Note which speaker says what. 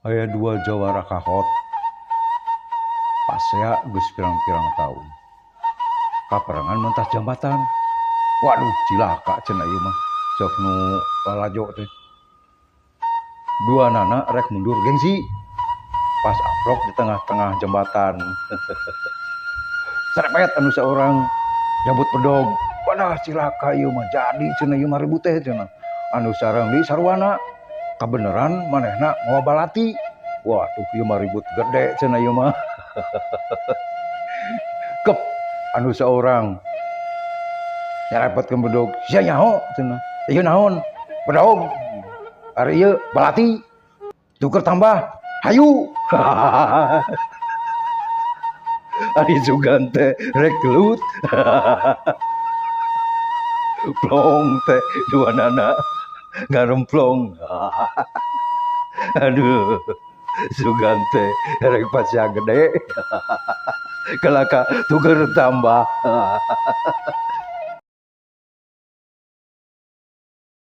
Speaker 1: Aya dua jawara kahot pasea geus pirang-pirang taun kaparengan mentas jambatan. Waduh, cilaka cenah ieu mah, cek nu lalajo teh. Dua nana rek mundur gengsi, pas amprok di tengah-tengah jembatan, serepet anu seorang nyabut bedog. Wadah, cilaka ieu mah, jadi cenah ieu mah ribut teh cenah. Anu sareng di sarwana kabeneran manehna mawa balati. Waduh, ieu mah ribut gede cenah ieu mah. Kep anu seorang nyerepetkeun bedog, sia nyaho cenah ieu naon? Bedog. Ari ieu balati, tuker tambah hayu. Ari sugan teh rek gelut, plong teh dua nana ngaremplong. Aduh, sugan teh rek pasea gede, kalaka tuker tambah.